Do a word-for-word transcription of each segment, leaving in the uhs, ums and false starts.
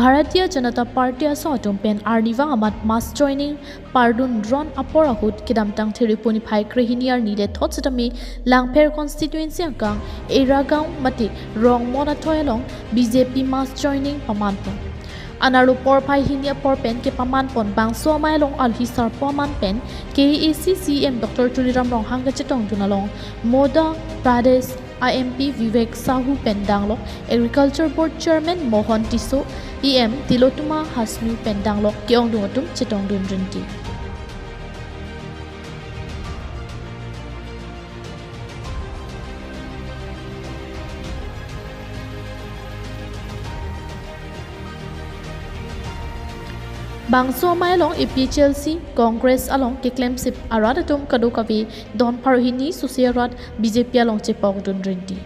Bharatiya Janata Party asong atum pen arnivang amat mass joining pardun ron apor ahut kedamtang Thiri pu niphai krehini arni lethot sitame Langpher constituency angkang Eragaon mate Rongmon athoi along B J P mass joining pamanpon. Anerlo porphai hini apor pen kepamanpon bangso amei along alhi sarpo aman pen K A A C C E M Doctor Tuliram Ronghang kachetongdun along Madhya Pradesh a M P Vivek Sahu pen danglok Agriculture Board Chairman Mohan Tisso, E M Tilottama Hasnu pen danglok ke-ongdung atum chetongdun rinti. Bangso amei along A P H L C, Congress along keklemsip arat atum kadokave don pharo hini susi arat B J P along chepokdun rinti.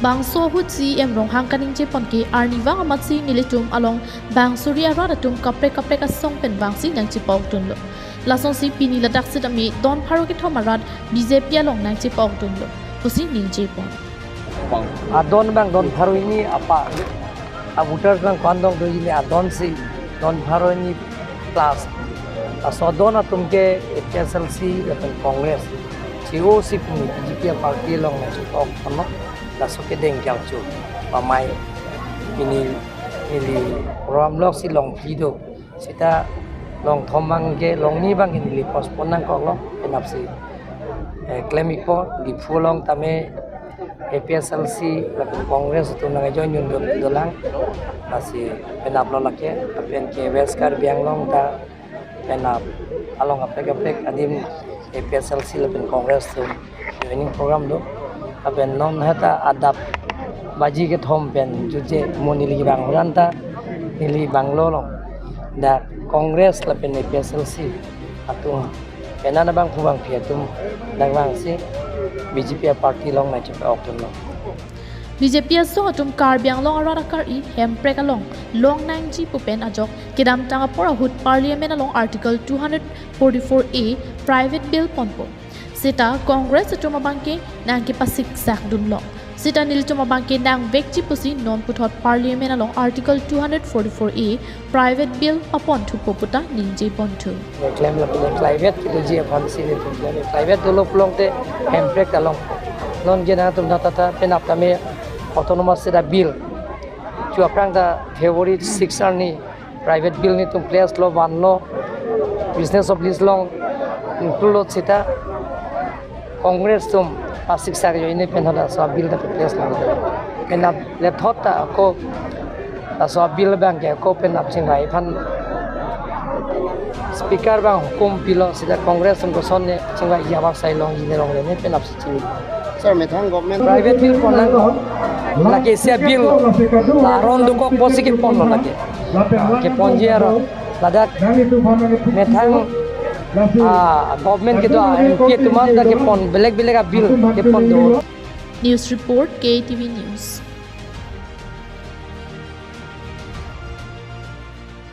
Bangso ahut C E M Ronghang kaningjepon ke arnivang amatsi nelitum along bang suri arat atum kaprek kaprek asong pen vangsi nangchepokdunlo. Lasonsi pini ladak sitame don pharo kethom arat B J P along nangchepokdunlo pusi ningjepon. Adon abang don pharo hini apa, a voters abang ko-an dong do hini adon si don pharo hini plus. Laso adon atum ke A P H L C lapen Congress, C O C pini B J P party along nangchepokponlo. Laso kedeng jangchu pamai pini neli program lok si longphi do. Seta longthom abang ke, longni abang ke neli postpone nangkoklo, penapsi, eh, klem-ikpo, Diphu along tame A P H L C lapen Congress atum nangjoin dun dolang, lasi penaplo lake, lapen ke West Karbi Anglong ta penap along kaprek kaprek adim A P H L C lapen Congress atum joining program do. Lapen non heta adap baji kethom pen juje mo neli bang huran ta neli banglo long. Dak Congress lapen A P H L C atum penang abangphu bangphi atum dak vangsi B J P party along nangchepokdunlo. B J P asong atum Karbi Anglong arat akari Hemprek along long nangji pu pen ajok kedamtang apor ahut Parliament along Article two hundred forty-four A private bill ponpo. Seta Congress atum abang ke nangkepasiksak dunlo. Seta nelitum abang ke nangvekji pusi non puthot Parliament along Article two hundred forty-four A private bill paponthupo puta ningjeponthu. Klem lapen private kedoji aphansi nelitum klem. Private dolo pulote Hemprek along. Non ke nangtum tata penap tame autonomous seta bill. Chu aphrang ta February six arni private bill nelitum place lo, vanlo, business of list along include lo seta Congress atum pasiksak jo ini pen hota laso bill ta place lo. Penap lethot ta ako laso bill abang ke ako penap chingvai aphan speaker abang hukum pilo seta Congress atum kosonne chingvai ya bak sai longji ne longle ne penap Sir, methang government private bill ponnang ko. Lake isi a-bill aron dokok pusi keponlo lake. Keponji aron. Ladak methang, ah, government kedo, ah, M P atum an ta kepon belek belek a-bill kepon do. News report, K T V News.